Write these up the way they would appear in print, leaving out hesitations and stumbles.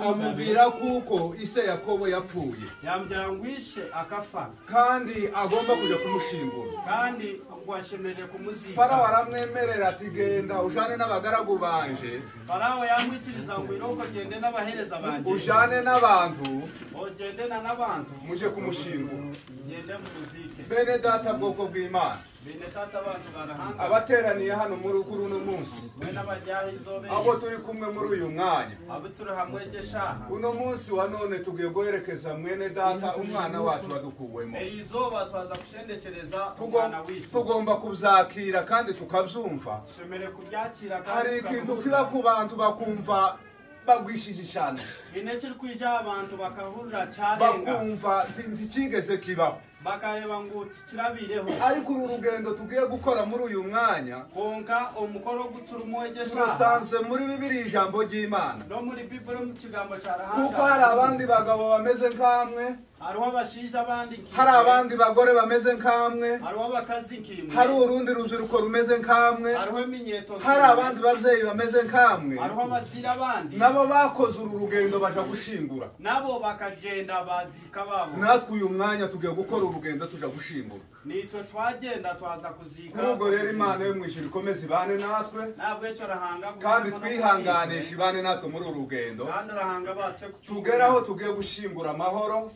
Amubwira kuko ise Yakobo yapfuye, yambwira ngwishe akafa kandi agomba kujya kumushingura, kandi gwashemereye kumuzika. Farao aramwemerera ati genda ujane n'abagaragu banje. Farao yamwikiriza ngo iroko gende n'abahereza banje, ujane n'abantu, ogende na n'abantu muje kumushingura, gende muzike. Bene data bwoko bw'Imana, bene data abantu barahanga abateraniye hano muri kuri uno munsi, mwe n'abajyahizobe abo turi kumwe muri uyu mwanya, abo turi hamwe geshaha uno munsi wa none tugiye guherekeza mwene data umwana wacu wadukuwemo. Izuba twaza kushendekereza umwana witu, tugomba kubyakira kandi tukabyumva, shemere kubyakira. Kandi hari ikintu kiba ku bantu bakumva bagwishijishana, inekiri kwija abantu bakahurira cyarenga, bakumva ntikigeze kibaho, bakareba ngo kirabireho. Ariko uru rugendo tugiye gukora muri uyu mwanya, konka omukoro guturumwegesha, turasanze muri Bibiliya ijambo ry'Imana no muri Bible mu kigambo cya Rahanga, kuko hari abandi bagabo bameze nkamwe, hariho abashija abandi, hari abandi bagore bameze nkamwe, hariho abakazi nkimwe, hari urundi rubyiruko rumeze nkamwe, hariho iminyeto, hari abandi bavyeyi bameze nkamwe, hariho abazira abandi, nabo bakoze uru rugendo baja gushingura, nabo bakagenda bazika babo. Natwe uyu mwanya tugiye gukora urugendo tuja gushingura, nitwe twagenda twaza kuzika. Nubwo rero Imana yo mwijuru ikomeze ibane natwe, nabwo icyo Rahanga kandi twihanganisha ibane natwe muri uru rugendo, kandi Rahanga base tugeraho tugiye gushingura amahoro,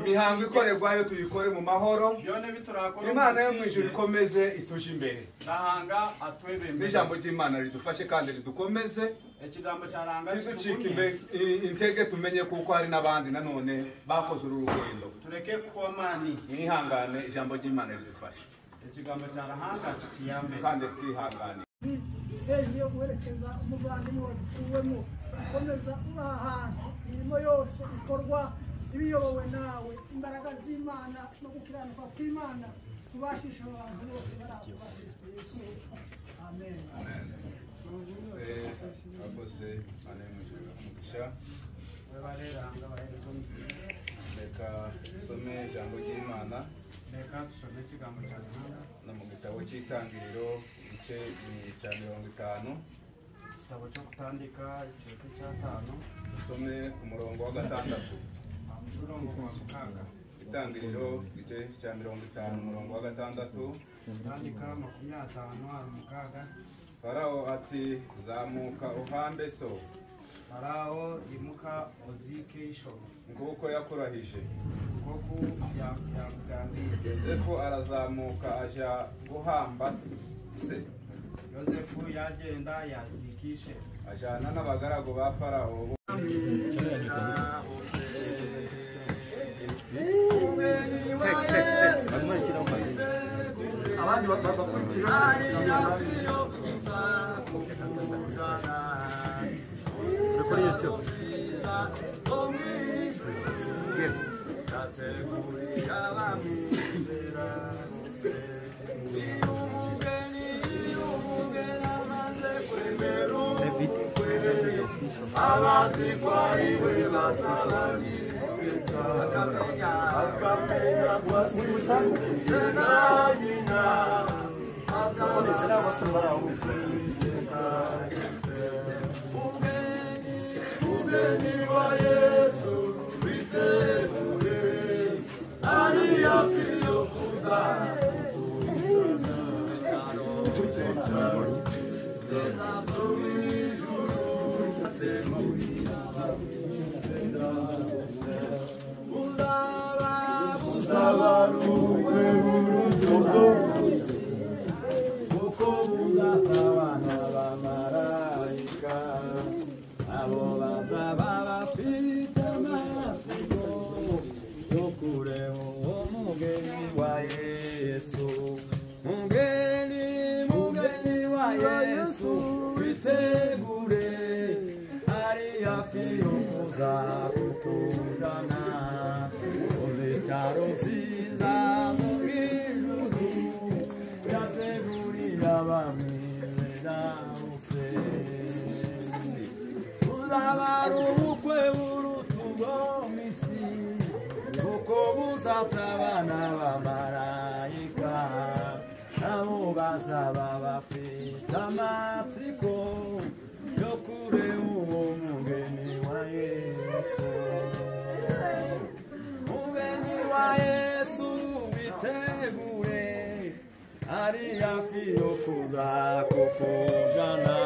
imihango ikorerwayo tuyikore mu mahoro. Imana yo mwijuru ikomeze ituje imbere, Rahanga atwebembere, n'ijambo ry'Imana ridufashe kandi ridukomeze, ikigambo cya Rahanga ntiducike intege, tumenye kuko hari n'abandi nanone bakoze uru rugendo. Tureke kuba mani, mwihangane, ijambo ry'Imana ridufashe, ikigambo cya Rahanga kikiyambe kandi twihangane. Hejuru yo guherekeza umuvandimwe wadukuwemo, ukomeza uri ahantu imirimo yose ikorwa ibiyobowe nawe, imbaraga z'Imana no gukiranuka kw'Imana tubashisha abantu bose bari aho ba Kristo Yesu. Amen. Akoze anemujira. Reka some ijambo ry'Imana, reka tusome ikigambo cya Rahanga no mu gitabo cy'Itangiriro igice cya 50, igitabo cyo kutandika igice cya 5, dusome ku murongo wa 6. Itangiriro igice cya 50 umurongo wa 6, Tandika 56. Farao ati zamuka uhambe so. Farao imuka ozike isho, nguko yakurahije, ngoku yakugambiye. Yosefu arazamuka aja guhamba se. Yosefu yagenda yazikishe, ajana n'abagaragu ba Farao. Abandi bakurikira kuri YouTube. David, David official. Ari hafi yo kuza kukujana.